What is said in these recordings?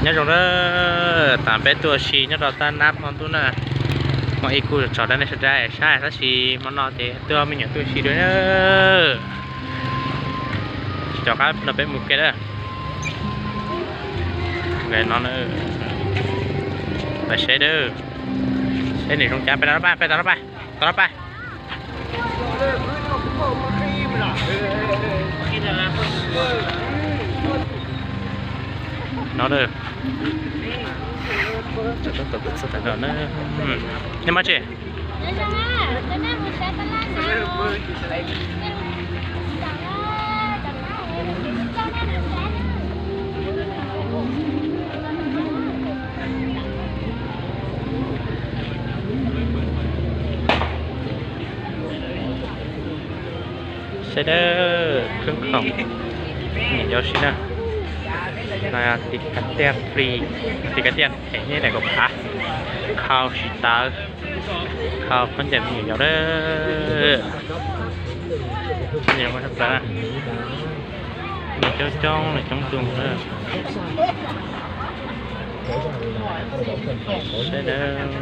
Nyob zoo na, tas peb tuaj ua si nyob rau tab nab hmo ntuj na. Hmo ib kuj tsov dab nej sawv daws saib tab sis hmo no ces tuaj me nyuam tuaj ua si dua na. Cov qab no peb mus ke na. Nkawd no na, pais seb dab, seb nws zoo cas, pais tau no pais, pais tau no pais, tau no pais. No, nej mas tsis Sawv daws, khwv khoom, nyiam yau si na. No yog tis kav tiaj free, tis kav tiaj phem nyob daim kaum phav, khau tsis tawv, khau khaub ncaws me nyuam yaus na. Nyiam muaj tshaj plaws na. Nws coob coob, nws coob tus na. Sawv daws,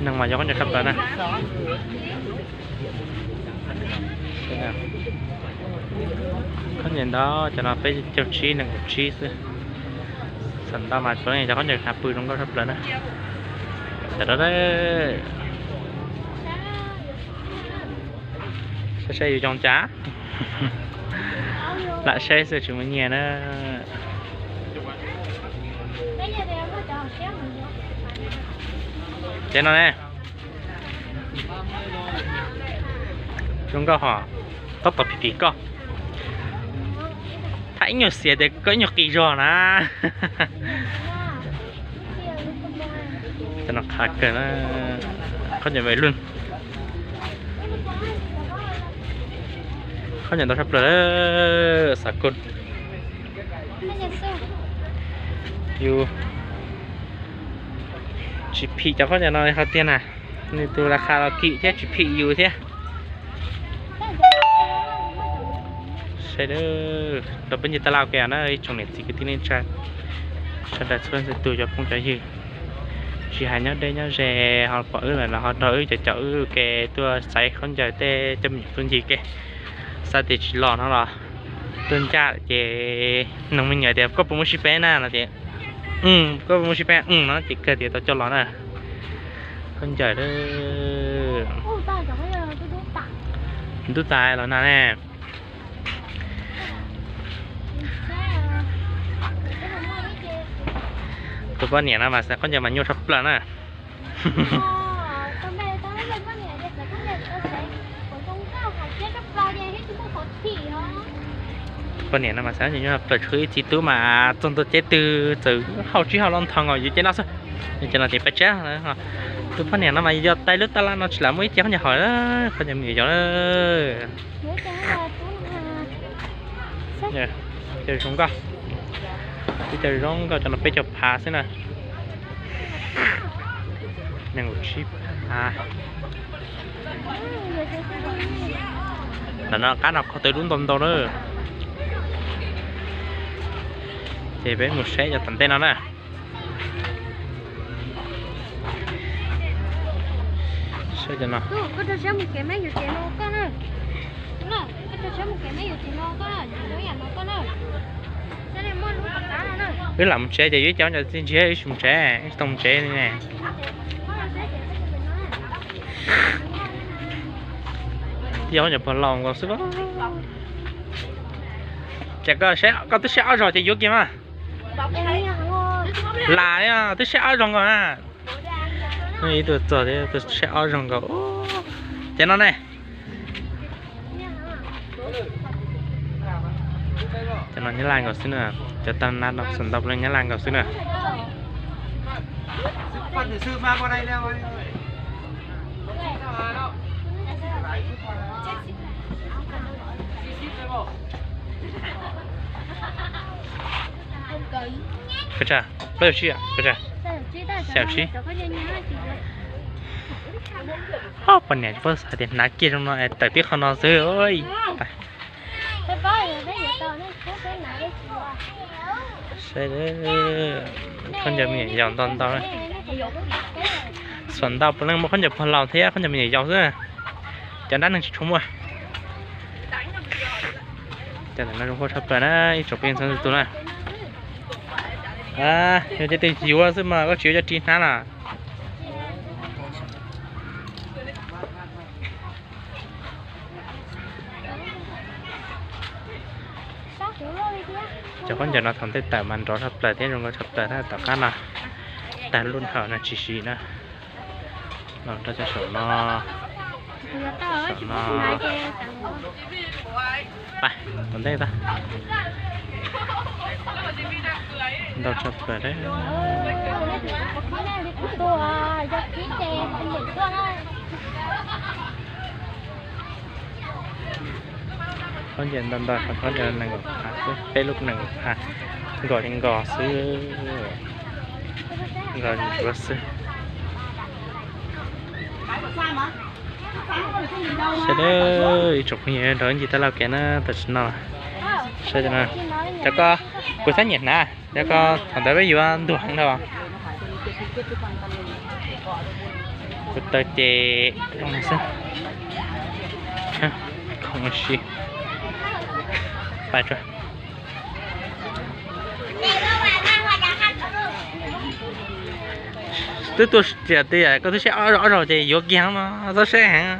neeg mas yog khaub ncaws tshaj plaws na. Khaub ncaws ntau, cov no peb caug tsib nees nkaum tsib xwb. Xam ntau mas tsuav cov khaub ncaws hnav pw zoo nkauj tshaj plaws na. Tam no saib saib yus zoo cas. Lam saib xwb tsis muaj nyiaj na. Ces no ne, zoo nkauj hos, tab tom phim phim koj. Tham ib nyuag xiav tias koj ib nyuag qis zog na. Cov no qhav kawg na, khaub ncaws me lug. Khaub ncaws ntau tshaj plaws, xav kod. Yus tsis phim cov khaub ncaws no li hais tiag na, nws tus las khas los kim thiab tsis phim yus thiab. Saib rau peb nce taj laj ua ke na ib tsoom niam txiv kwv tij neej tsa sawv daws txhua leej txhua tus cov phooj cov ywg, tsis hais nyob deb nyob ze ho pom wb lawm los ho nrog wb cov cov wb ua ke tuaj xaiv khaub ncaws tej coj me nyuam tuaj ncig ke. Xav tias tsis los no los tuaj ncaj ces nug me nyuam tias koj puas muaj sij peb na no ces koj puas muaj sij peb no ces kawg tias tau coj los na. Khaub ncaws ntub tas los na ne. Tus poj niam no mas xaiv khaub ncaws mas nyuaj tshaj plaws na. Poj niam no mas xaiv nyuaj tshaj plaws, tshuav ib txiv tub mas txog ntua ceb twg txawm hauj tsib hauj lo ntho nkaus yus ceb no xwb. Cov no ces pab tsab. Tus poj niam no mas yog tais lub taj laj no tsis lam muaj ib ce khaub ncaws hauv, khaub ncaws me nyuam yaus. Zoo nkauj, tib co zoo nkauj cov no peb caug phav xwb na. Nees nkaum tsib phav. Ntawm no qab no qhov twg dub ntau ntau na. Ces peb mus saib cov tom ntej no na. Saib cov no. Wb lam mus tsev ces yuav ib co cov txiaj ntsig wb tsis mus tsev, wb tsis tau mus tsev li ne. Yog cov pog laus nkaus xwb. Ces koj twb saib ob zog ces yuav kiag mas. Lam twb saib ob zog nkaus na. Ib tug txog thiab twb saib ob zog nkaus. Ces no ne. Cov no Nyab Laj nkaus xwb na, cov tag nab no xam ntau leej Nyab Laj nkaus xwb na. Peb tsa, peb tsa, xya tsib. Poj niam pab xav tias hnav kiag zoo no es tawm tib qho no xwb. Saib, khaub ncaws me nyuam yaus ntau ntau. Xuam ntau puav leej muaj khaub ncaws pog laus thiab khaub ncaws me nyuam yaus xwb. Cov dab neeg tsis tshua muaj. Cov ntawm no zoo nkauj tshaj plaws na, ib tsoom phooj ywg txhua tus na. Yog cov twg yuav xwb mas koj tsis yuav cov ris hnab na. Cov khaub ncaws no thaum ntej tawm mas nrov tshaj plaws thiab zoo nkauj tshaj plaws thiab, tom qab no tag lub hawm no tsis siv na. Los rau cov saum no, saum no. Pais tom ntej tag. Ntau tshaj plaws thiab. Khaub ncaws ntau ntau, khaub ncaws nees nkaum phav xwb, peb lub nees nkaum phav, nkaus li nkaus xwb, nkaus li nkaus xwb. Sawv daws ib tsoom phooj ywg nrog ncig taj laj kev na, tam sim no sawv daws no, cov ko kuv xav nyiam hnav, cov ko thaum ntawd peb yuav ntuag heev dhau. Kuv taw ces zoo no xwb. Khoom ua si. Pais tso. Twb tuaj tias twb yam koj twb saib ob zaug ces yuav kiag mas txhob saib heev.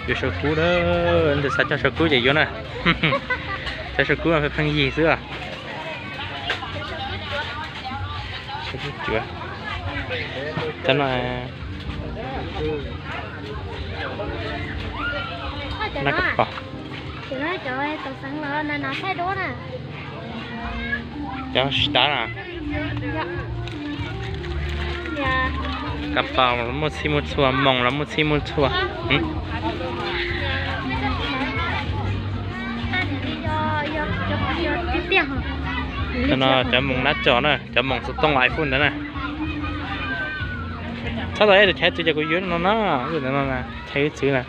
Yuav saw kub na, ntawm xav cog saw kub ces yuav na. Cov saw kub mas pheej yig xwb. Cov no na, cov pom. Cov sib tav na. Kav paus los muaj txhij muaj txhua, moos los muaj txhij muaj txhua. Cov no cov moos nab co na, cov moos xov tooj iPhone ntawd na. Txhob tau ib tus chais txwv ces kuv yuav no na, tus ntawd no na, chais wb txwv na.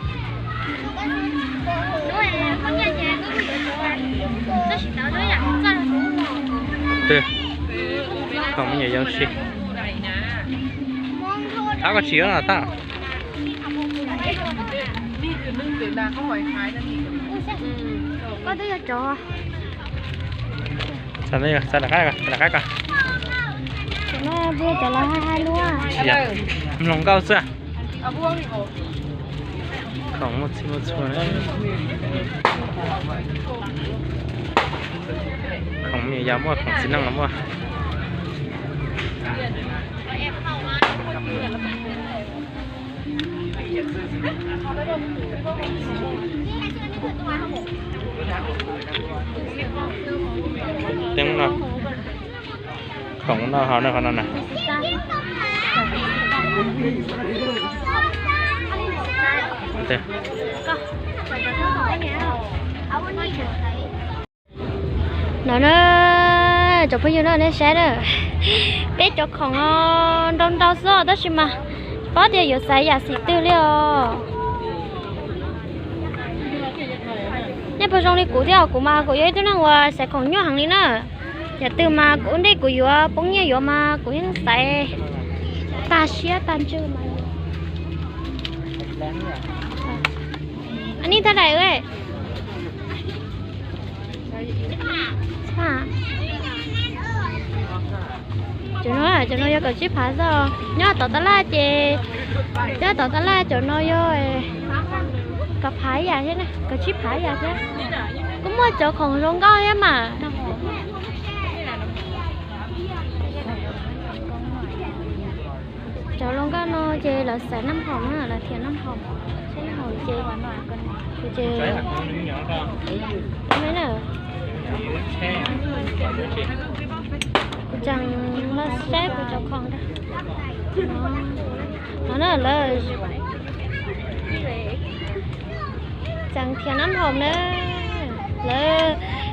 Khoom me nyuam yaus si. Thov koj tsis yuav no tag. Koj twb yog cov. Xav lawm qab ko. Cov no peb cov los hais hais luaj. Mloog nkauj xwb. Khoom muaj txhij muaj txhua na. Khoom me nyuam yaus muaj, khoom txiv neej los muaj. Teeb no, khoom no hauv no, qhov no na. No na, cov phooj ywg no nej saib na, peb cov khoom no nrau nrau xwb tab sis mas tsis paub tias yuav xaiv yam xim twg li os. Nej puas zoo li kuv thiab? Kuv mas kuv yog ib tug neeg uas xaiv khoom nyuaj heev li na. Yam twg mas kuv ua ntej kuv yuav poob nyiaj yuav mas kuv yeej xaiv tag siab tag ntsws mas. Anib thaj dais. Cov no, cov no yog kaum tsib phav xwb. Nyob tom tab laj ces, nyob tom tab laj cov no yog kaum phav ib yam thiab, kaum tsib phav ib yam thiab. Kuj muaj cov khoom zoo nkauj thiab mas. Cov hluas nkauj no ces lawv xaiv naj hoom na, lawv thiab naj hoom, saib naj hoom ces, ces me na, kuv tseem los saib kuv cov khoom ntag. No na lawv tseem thiab naj hoom na, lawv,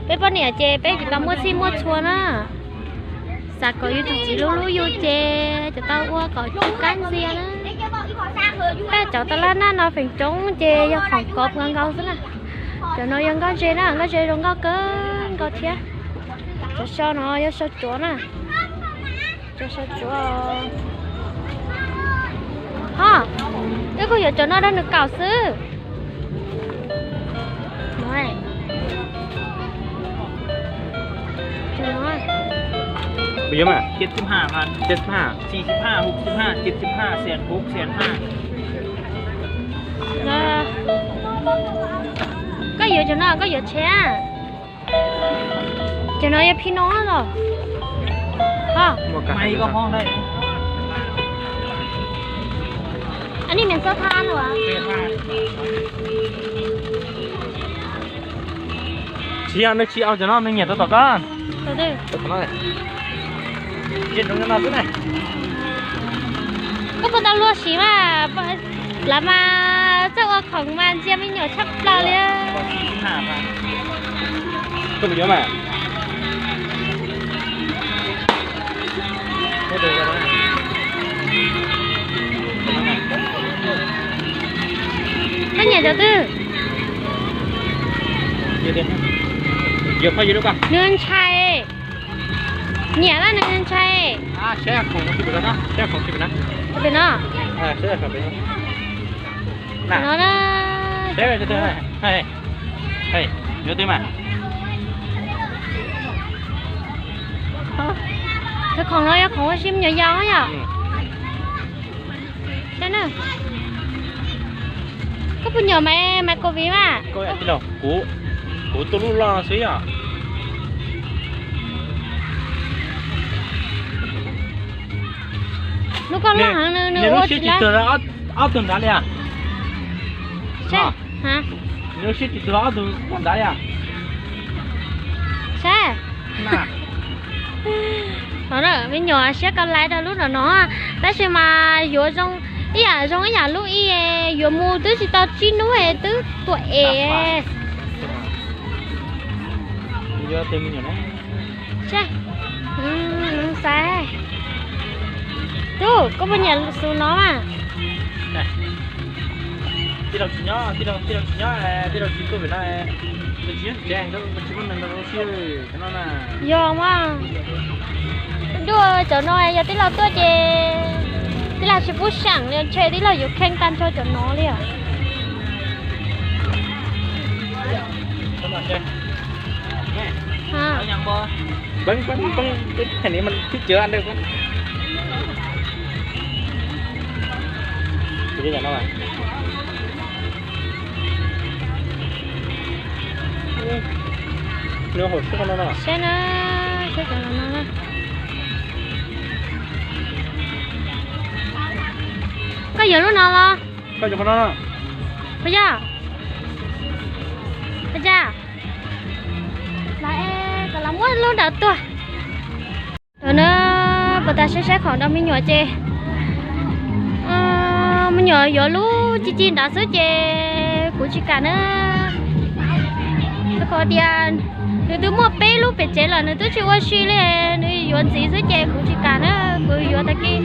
peb poj niam ces peb tsis tau muaj txhij muaj txhua na. Txav kom yus tus txiv hlub hlub yus ces cov tau ua kom tsis kab ntxias na. Tab cov tas laj naj no feem coob ces yog khoom kov nkaus nkaus xwb na. Cov no yog nkauj ze na, nkauj ze zoo nkauj kawg nkaus thiab. Cov so no yog so tsuav na. Cov so tsuav. Ho, wb kuj yuav cov no rau nws kaum xwb. Koj yuav cov no, koj yuav tsheb. Cov no yog phij no los. Tsis yog nws tsis au cov no, nws nyiam rau tom koj. Koj puas tau luag siv mas, lawv mas txawj ua khoom mas ntsia me nyuam tshaj plaws li. Koj puas yuav mas? Koj nyiam cov twg? Nws ntshai. Nyiam lawm nws ntshai. Tus no. Tus no na. Yuav twg mas? Cov khoom no yog khoom ua si me nyuam yaus yom. Saib na. Koj puas nyuam mas, mas covid mas? Kuv, kuv tus lub loj xwb yom. Lub koj loj heev, nws lub siab tsis tuag ob tug nrad li as. Nws lub siab tsis tuag ob tug nrad li as. Saib. Me nyuam siab koj lais rau lub no no, tab sis mas yuav zoo ib yam, zoo ib yam lub ib, yuav mus twb tsis tau tsib hnub es twb tuam es. Xav, tub, koj puas nyiam xus no mas? Tij laug tsis nyob, tij laug tsis nyob, tij laug tsis tuaj pem no, tsis nyob tsev, tsis muaj neeg rau si no na. Yog mas, dua cov no yog tij laug tuaj ces tij laug tsis pub seem li, ntshe tij laug yuav kheej tag nrho cov no li os. Saib na, saib cov no na. Koj yuav lub no los? Puas yog? Puas yog? Kom lawv muab lub ntawd tuag. Thaum no puas tas saib saib khoom rau me nyuam ces, me nyuam yuav lub ci ci nrad xwb ces kuv tsis kam na. Rau qhov tias nws twb muaj peb lub pem tsev lawm, nws twb tsis ua si li, nws yuav ntxiv xwb ces kuv tsis kam na. Kuv yuav tag kis,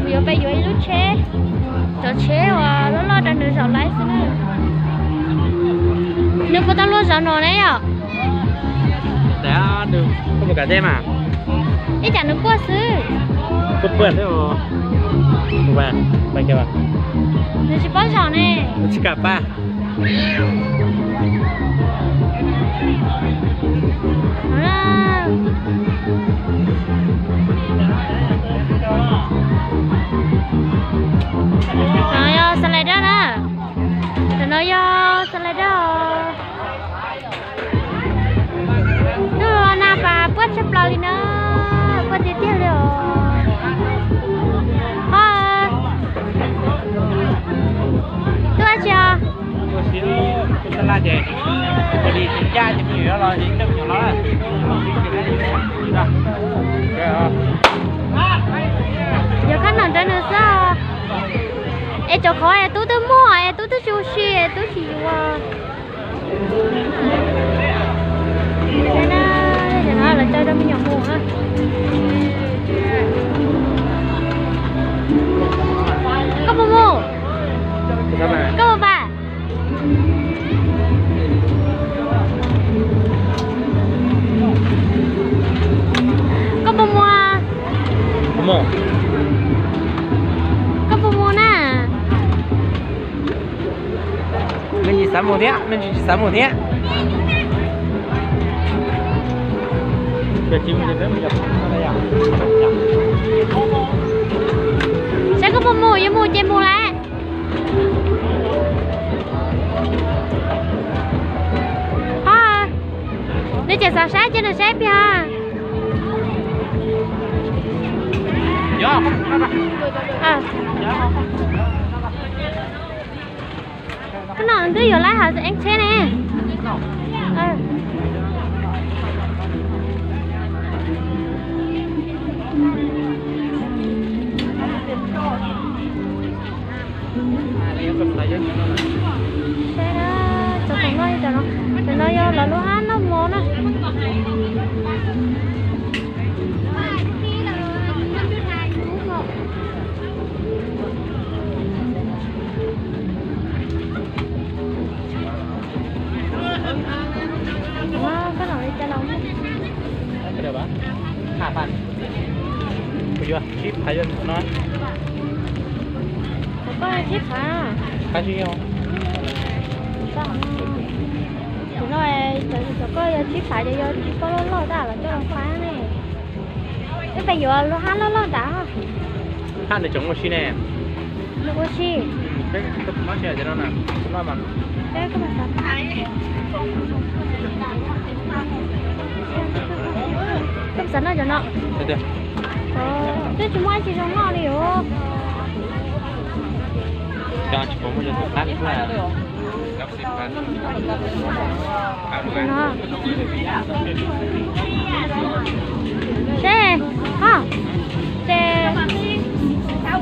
kuv yuav peb yuav ib lub tsheb, cov tsheb uas loj loj rau nws zaum laiv xwb na. Nws puas tau luag zaum no na yom? Ib tsam nws quaj xwb. Nws tsis paub zaum ne. No yog slider na. Cov no yog slider. Ntuj, nag pas puab tshaj plaws li na, puab tiag tiag li os. Ho, tuaj tsis os? Yog kab noj ntawd nws xwb. Es cov qhov es tub twb muaj es tub twb tsis ua si es tub tsis yuav. Lawv coj rau me nyuam mus na. Koj puas pais? Koj puas mus? Koj puas mus na? Nej tsis xav mus thiab, nej tsis xav mus thiab. Saib koj puas mus, yuav mus ces mus lawm. Ho, nws tseem xav saib ces nws saib plig os. Koj no twb yuav laib hais ev tsheb ne. Saib na, cov khoom noj li cov no, cov no yog lawv lub hab noj mov na. Koj no li cas los muaj. Kuv yuav sib phaiv no. Koj sib phaiv. Phaiv tsis yog. Tus no, cov koj yog sib phaiv ces yog tsis koj loj loj tab los coj los phaiv ne. Wb pes yuav lub hab loj loj nram. Hab nws tseem ua si ne. Nws ua si. Koj xav noj cov no? Twb tsis muaj dab tsi zoo noj li os. Seb, ces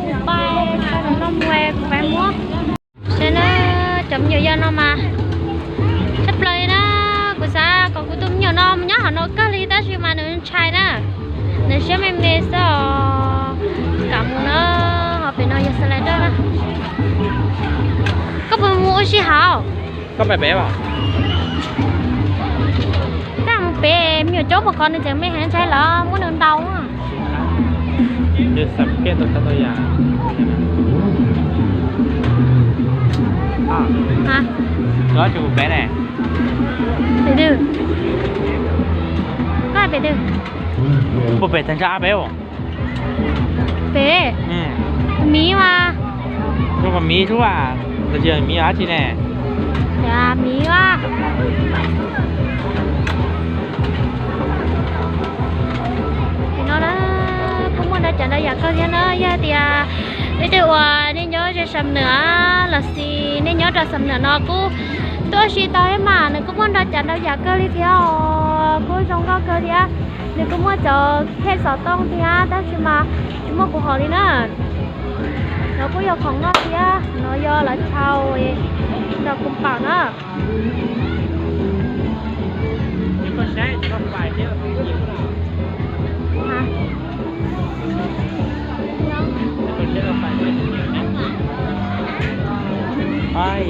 kuv pais, no mus kuv pais muab. Seb na, cov me nyuam yaus no mas tshaj plaws li na. Kuv xav kom kuv tus me nyuam no mus nyob hauv no kawg li tab sis mas nws ntshai na, nws siab me me xwb os. Kam mus na, ho pem no yog xa lais dawb na. Koj puas mus ua si hauv? Koj pais pem os. Koj mus pem, me nyuam caub puas kov nws tseem me heev ntshai lawv muab nws ntaus. Nws xam kiag ntau tsav ntau yam. Koj tsis mus pem ne? Pem twg? Koj pem twg? Puag pem tag ntsab pem. Pem? Miv mas. Zoo kom miv xwb a, los tsis yog miv dab tsi ne? Miv a. Tim no na, kuj muaj ntau tsav ntau yam kawg thiab na. Yog tias leej twg uas nej nyob ze Xam Nwm lossis nej nyob rau Xam Nwm no kuj tuaj ua si tau thiab mas, nws kuj muaj ntau tsav ntau yam kawg li thiab os, kuj zoo nkauj kawg thiab. Nws kuj muaj cov kheej xov tooj thiab tab sis mas tsis muaj kuv hom li na. No kuj yog khoom noj thiab, no yog lawv tshau rau kuv pam na.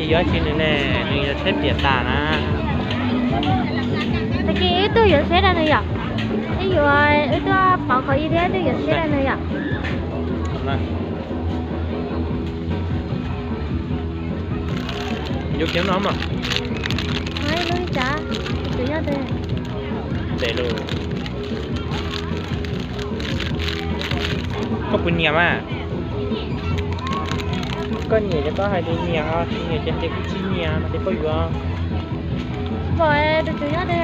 Yuav tsis nws ne, nws yuav tsheb piam tas na. Tag kis wb tuaj yuav tsheb rau nws yom. Wb yuav, wb tuaj pauv qhov ib thiab wb tuaj yuav tsheb rau nws yom. Yuav kiag no mas. Lub ib tsav, tus nyob twg? Ntev lawm. Koj puas nyiam mas? Koj nyiam ces koj hais tias nyiam, tsis nyiam ces tias kuv tsis nyiam no ces koj yuav. Pom tus tswv nyob twg?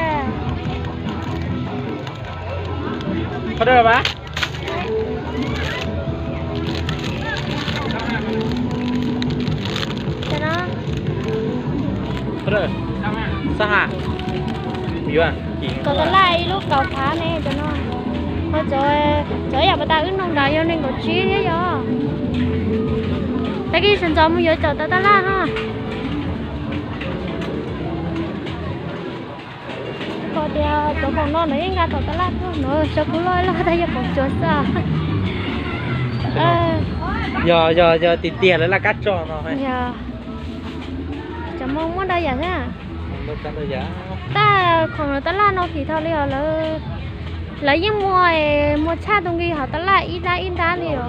Qhov dawb mas. Qhov dawb. Xab ha. Yuav. Kaus tas laj ib lub kaum phav ne cov no. Ho cov, cov yam pas tas wb nug nrad yog nees nkaum tsib thiab yog. Tag kis sawv ntxov mus yuav cov tas laj ha. Koj tias cov khoom no no yeej nqa tom tas laj tuaj no, xyov kuv loj loj tag yog khoom tsuav xwb. Yog, yog, yog tiag tiag lawv laj kab tsog no. Yog. Muaj ntau yam thiab. Tab khoom tab laj no phim dhau li os lawv. Lawv yeej muag, muag tshaj tus nqi hauv tab laj ib nrab ib nrab li os.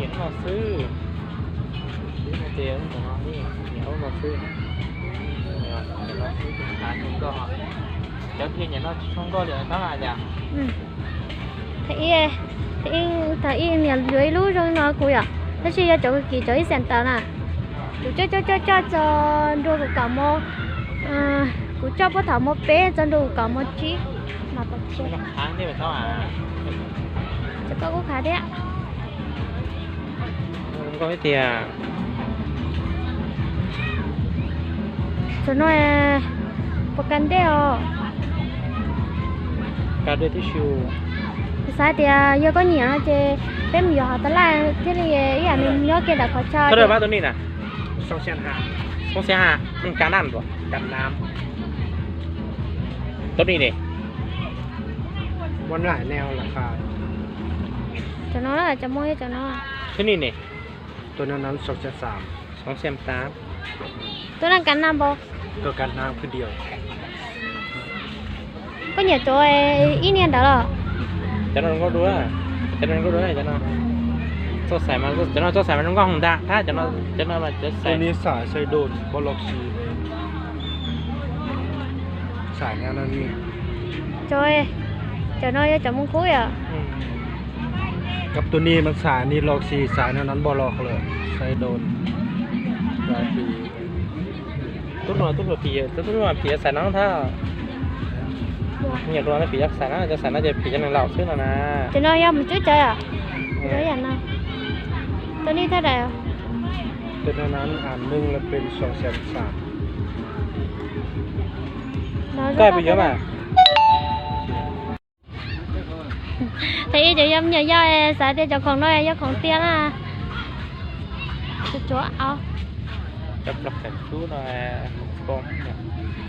Thaum ib niam yuav ib lub zoo no kuv yom, tab sis yog cov kim cov ib xees tawm na. Kuv coj coj coj coj txog nrua kuv kaum mo, kuv coj puag thaum mo peb txog nrua kuv kaum mo tsib mas pom thiab. Koj kuj khav thiab. Koj tias cov no puas ka dej os? Ka dej tib si. Kuv xav tias yog koj nyiam no ces peb mus yuav hauv tab laj thiaj li ib yam nws nyob kiag ntawm qhov chaw. Cov no cov muag cov no. Tuaj neej ka na npaum. Koj nyiam cov ib niag ntawd los? Cov no zoo nkauj dua, cov no zoo nkauj dua, cov no txoj xaim mas, cov no txoj xaim mas zoo nkauj heev ntag, cov no mas cov xaim. Cov, cov no yog cov Moos Khub yom? Kab tus ni mas xaim ni los xis xaim no nov npog los lawm, xaim doos. Tub hluas, tub hluas phim, tub hluas phim xaim no thab. Nyiam hluas no phim xaim no, cov xaim no ces phim cov neeg laus xwb no na. Cov no yog mus cub cov yom? Cov no yam no. Tus ni thaj dais. Tus no na, nws la pes xoom xees xam. Koj puas yuav mas? Thaum ib cov yog me nyuam yaus xav tias cov khoom no yog khoom tiag na.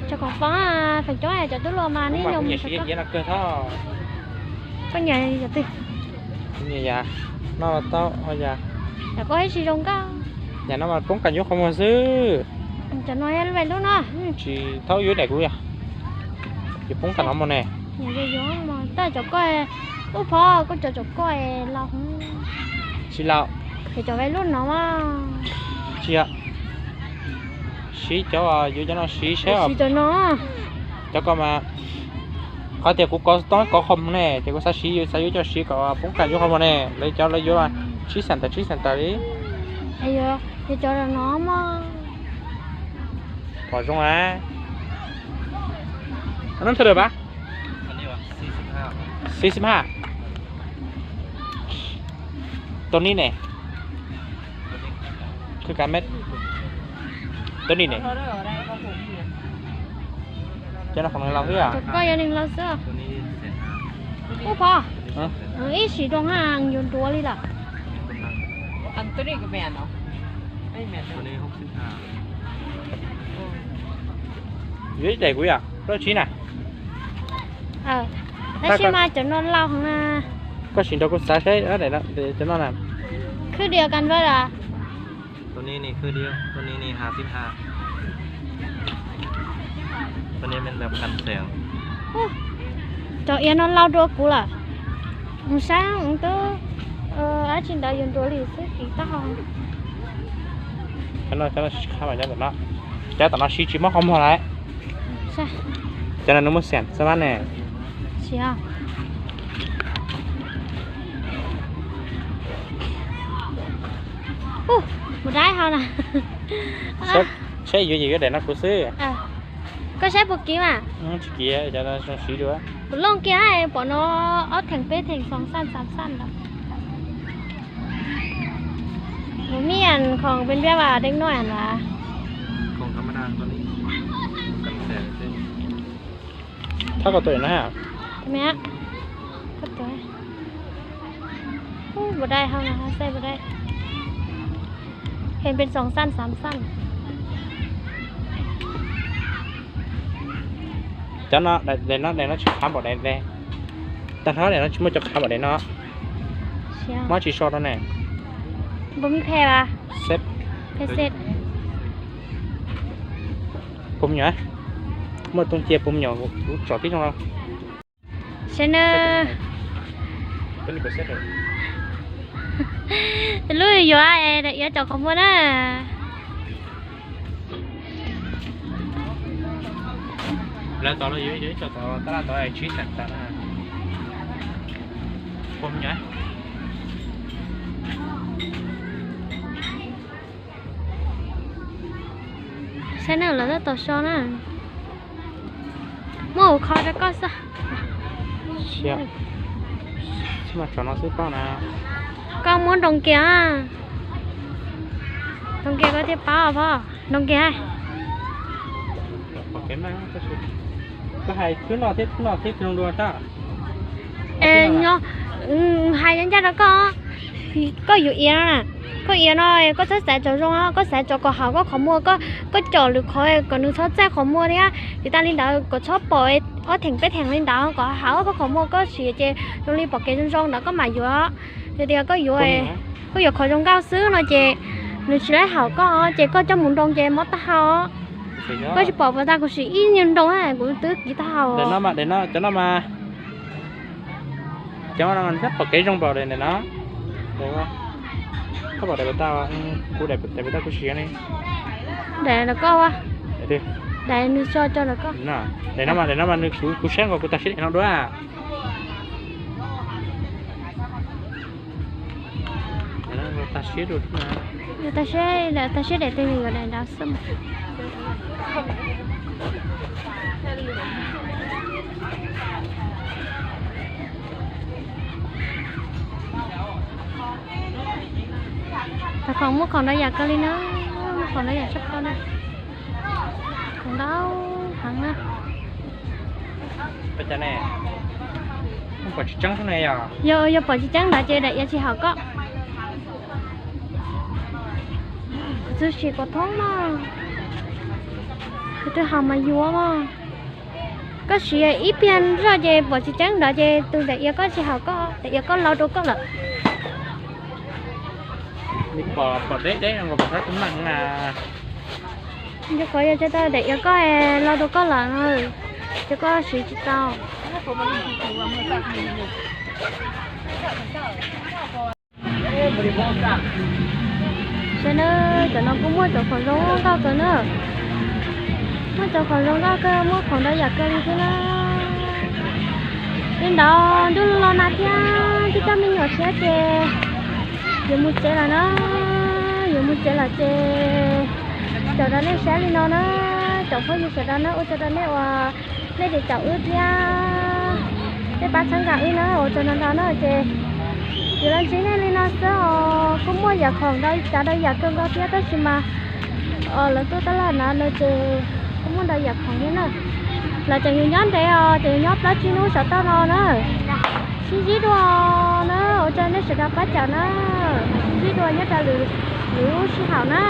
Cov khoom poob, feem coob cov tub hluas mas nej yog koj nyiam cov twg? Nyiam yam no tau, yam koj ib tsis zoo nkauj. Yam no mas poob kas nyuaj qhov muag xwb. Cov no yog lub no. Tsis thaub yuav daim kuv yog. Ces poob kas no mus ne. Tab cov koj, ub phob, koj cov cov koj laus. Tsis laus. Ces cov lub no. Tsis yog. Siv cov, yuav cov no siv saib. Cov no. Cov ko mas, qhov tias kuv kov toob kov qhov muag ne, ces kuv xav siv, xav yuav coj siv kom poob kas yuav qhov muag ne, lawv cov lawv yuav tsib xees tawm tsib xees tawm li. Yog cov no mas. Pom zoo a. Another ba. Sixty-five. Tus ni ne. Khwb kas met. Tus ni ne. Cov no khoom neeg laus xwb. Koj yog neeg laus xwb. Ub phob, ib sim rau ha yuav nruav li lawm. Yuav ib daim kuv yom, plaub tsib na. Tab sis mas cov no laus heev na. Koj sim nrog kuv xav saib cov no na. Khwb diav kas vaj a. Cov iav no laus dua kuv lawm. Mus saib twb dab tsi ntawd yuav nruav li xwb, kim tag hau. Cov tom no siv tsis mob qhov muag lawm. Cov no nws muaj xiam xab vab ne. Mus dai hau na. Saib yuav ces yuav daim no kuv xwb. Koj saib puas kiv mas? Tsis kiv, cov no zoo siv dua. Kuv looj kiag pom no ob theem peb theem xoom xaj xav xaj lawm. Kuv mib khoom pes npiab vas deej noj as. Thab koj tus no ha. Ua dai hau no, xaj ua dai. Pheej pes xoom xaj xav xaj. Cov no daim no daim no tsis qhav npaum daim, tag nrho daim no tsis muaj cov qhav npaum daim no. Mob tsis so rau ne. Npaum phe as? Phe xej. Pum nyom, muaj tooj cia pum nyom kuv tsom tib zoo. Saib na, tus lub yuav es daim iav cov qhov muag na. Lawv tod los yuav ib co tod, tab laj tod tsib xeem tas na. Pum nyom. Saib na, lawv tab tom so na. Muab ua kho rau koj xwb. Tsis mas tsom no xwb koj na. Koj muab nroo kiag, nroo kiag koj thiaj paub os, nroo kiag. Koj hais khwb no thiab khwb no thiab zoo dua sab. Hais ncaj rau koj, koj yuav iav no na, koj iav no koj txhob xaiv tsom zoo, koj xaiv tsom kom haum koj qhov muag, koj com lwm qhov kom nws txhob txaij qhov muag thiab. Tsis tas li ntawd kom txhob pom ob theem peb theem li ntawd, kom haum koj qhov muag, koj siv ces zoo li pom kev zoo zoo ntawd koj mam yuav. Yog tias koj yuav, koj yuav qhov zoo nkauj xwb no ces nws tsis laib haum koj, ces koj coj mus nroo ces mob tag hau. Koj tsis pom puas tas kuv siv ib nyuag nroo kuv twb kiv tag hau. Cov no mas cov no mas pom kev zoo npaum li ntawm no. Koj pom daim puas tas, kuv daim puas tas kuv siv li. Daim ntawm koj, daim nws tso tso ntawm koj. Daim no mas, daim no mas nws kuv saib nkaus kuv tas siab daim no dua. Tag siab, tag siab daim twg yuav daim nrad xwb mas. Tau khoom muaj khoom ntau yam kawg li na, muaj khoom ntau yam tshaj plaws na. Khoom ntau heev na. Yog, yog pom tsis tseeb ntawd ces daim iav tsis haum koj. Kuv txwv sim kom thoob mog, kuv twb haum mas yuav mog. Koj siv ib pliag zoj ces pom tsis tseeb ntawd ces tus daim iav koj tsis haum koj, daim iav koj lau rau koj lawm. Pom deb deb no pom sab tus meem na. Yog qhov yog tsa tau daim iav koj lau rau koj lawm no, ces koj siv tsis tau. Saib na, cov no kuj muaj cov khoom zoo nkauj kawg na. Muaj cov khoom zoo nkauj kawg, muaj khoom ntau yam kawg li thiab na. Li ntawd ntuj los nag thiab, twb coj me nyuam thiab ces yuav mus tsev lawm na. Yuav mus tsev lawm ces caum rau nej saib li no na. Tsoom phooj ywg sawv daws na, ua tsaug rau nej uas nej tseem caum wb thiab nej pab txhawb nqa wb na, ua tsaug ntau ntau na ces yuav los ntsib nej li no xwb os. Kuj muaj yam khoom ntau tsav ntau yam kawg nkaus thiab tab sis mas lawv tuaj tab laj na no ces kuj muaj ntau yam khoom thiab na. Lawv tseem yuav nyob ntev os, tseem yuav nyob plaub tsib hnub saum toj no na. Sib ntsib dua na, ua tsaug nej sawv daws pab caum na. Sib ntsib dua nyob rau lwm lub sij hawm na.